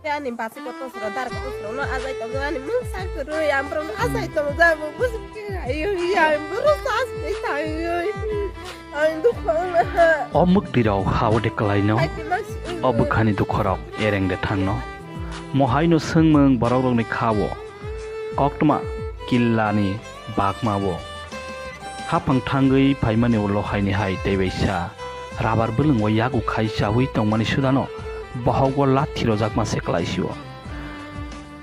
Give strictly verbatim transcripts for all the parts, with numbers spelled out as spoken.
ani basi koto soro dar koto soro no ajai tongo ani mungsa kwrwi ang borok no ajai tongo jabo busi khe ayo ya ang borok sas ni thangwi ang dukha wngna ha. O mwktwi rok ha o de kwlai no. Hai khe masi wngwi. O bwkhani dukho rok ereng de thang no. Mo hai no swngmung borok rok ni kha o. Koktma killa ni bagma o. Haphang thangwi phaimani ulo haini hai tei waisa rabar bwlwngo yago khai chaui tongmani sudano bohogo lathi rojakma se kwlaisio.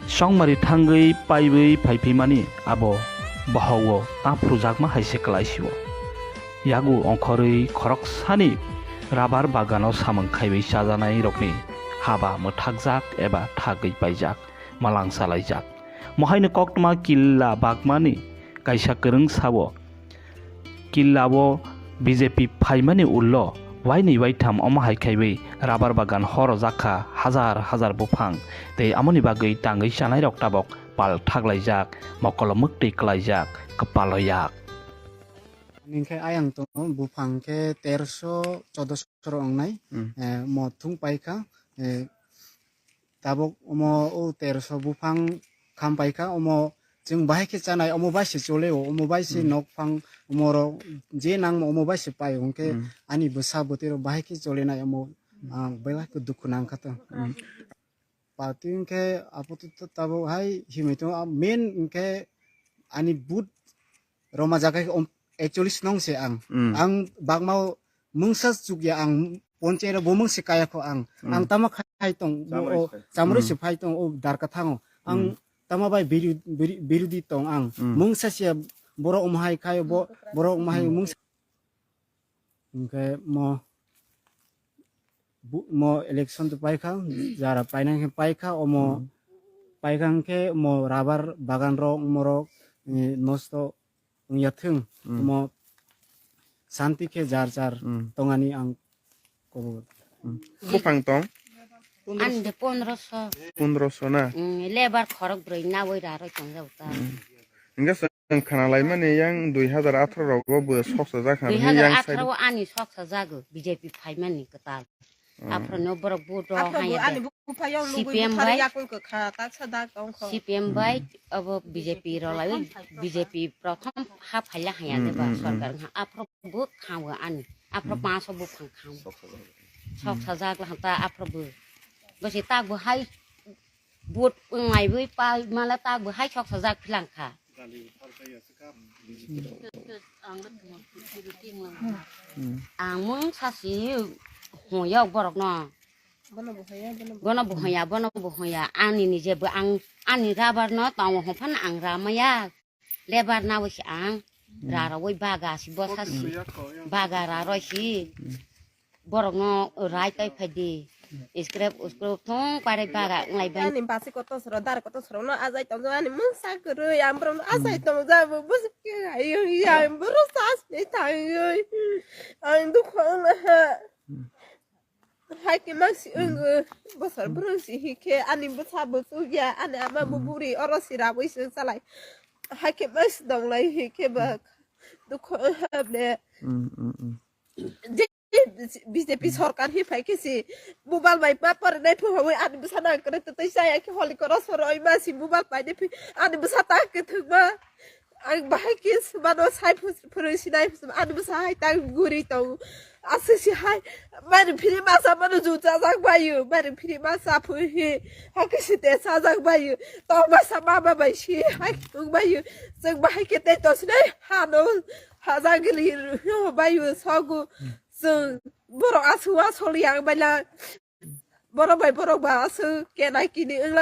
Songmari thangwi paiwi phaiphimani abo bohogo taprujakma hai se kwlaisio. Yago ongkhorwi khoroksani rabar bagano samung khaiwi chajanai rokni haba mwthakjak eba thagwi paijak, malang salaijak. Mohaino koktma killa bagmani kaisa kwrwng sao, killa o B J P phaimani ulo wainwi waitham omo hai khaiwi rabar bagan horojak kha, hajar hajar buphang tei amoni bagwi tangwi chanairok tabok pal thaklaijak, mokolo mwktwi kwlaijak, kwpalo yak. Ningkhe ayang tongo buphang khe terso, choddoso ro wngnai. Hmm. Eh, mo thung paikha, eh, tabuk omo o terso buphang kham paikha, omo chwng bahai khe chanai, omo bai se chole o, omo bai se Hmm. nok phang, omo rok je nangmo omo bai se pai o, hwnkhe Hmm. ani bwsa bwtwi rok bahai khe cholenai, omo Hmm. ang belai khe dukhu nang kha to. Hmm. Party hwnkhe apatot tabuk hai himwi tongo, main hwnkhe ani vote rwma jaga khe om-, ekchollis nong se ang. Hmm. Ang bagma mungsa chukya ang ponchai rok bo mungsi kaya kho ang. Hmm. Ang tamo khai tong, bo Chamroi o se. Chamroi Hmm. se phai tong o dar kathango. Ang Hmm. tamo bai biru-, biru-, birudi tong ang. Hmm. Mungsa se borok omo hai khai bo, borok omo hai Hmm. mungsa. Hwnkhe mo bu-, mo election to paikha, jara painai khe paikha, omo Hmm. paikha hwnkhe mo rabar bagan rok, morok, eh, nosto wngya thung, Hmm. mo santi khe jar jar Hmm. tongani ang kobor. Hmm. Buphang tong? Ani de pondroso. Pondroso na? Hmm, lebar khorok brwi nawi raroi tongjak ta. Hmm. Hingke chwng khana laimani yang dui hazar atharo rogo bo soksa jak kha hwnwi yang sai. Dui hazar atharo o ani soksa jago B J P phaimani kwtal. Hmm. Aphro no borok vote rw Aphro bo haya ani de. Bupha yang lugui C P M bukhari bai. Yakung kwkha, taksa dak tongkho. C P M bai Hmm. Abo B J P rw lai, B J P prothom ha phaila haya Hmm, de ba hmm, hmm. Sorkar ha. Aphro bo khawa ani. Aphro Hmm. Panso bo phang khawa. Soksa jak. Hmm. Soksa jak la ta aphro bo. Bo se tak bo hai vote wnglaiwi pa mala tak bo hai soksa jak philang kha. Hmm. Ang mung sasi hoyok borok no. Bono bo hoya, bono bo Bono bo hoya, bono bo hoya. Ani ni je bo ang ani rabar no tong ho phan ang ramaya. Lebar nawi si ang Hmm. Raroi baga si bosa si. Hmm. Baga raroi si. Hmm. Borok no rai tai phai di. Scrap, scrap thung pare baga nglai bai. Ani basi koto soro, dar koto soro no ajai tong ani mungsa kwrwi, ang borok no ajai Hmm. tong ja bo, bo se khe ayo ya, ang borok sas ni thangwi. Ang dukha wngna ha. Hmm. Hai khe masi Hmm. wngwi, bosor Hmm. borok si hi khe, ani bwsa bo chukya, ani ama bo Hmm. buri, oro si rabwi se chalai. Hai khe masi dong lai hi khe ba Hmm. dukha wngha ne. Hmm, hmm, hmm. Je B J P Hmm. sorkar hi phai khe si mobile bai ma pore nai phu hawi ani bwsa nang kre tei chaya khe holi koro soro oi ma si mobile pai de phi ani bwsa ta khe thwk ma ang bahai khe mano sai phu phuru sinai phu ani bwsa hai ta guri tong aswk si hai mani phiri masa mano ju chajak bayu mani phiri masa phu hi ha khe si te chajak bayu tong masa mama bai si hai thwk bayu chwng bahai khe tei to sinai hano. Haja gili rw bayu sogu chwng borok aswk aswk yang baila borok bai borok ba aswk kenai kini wngla.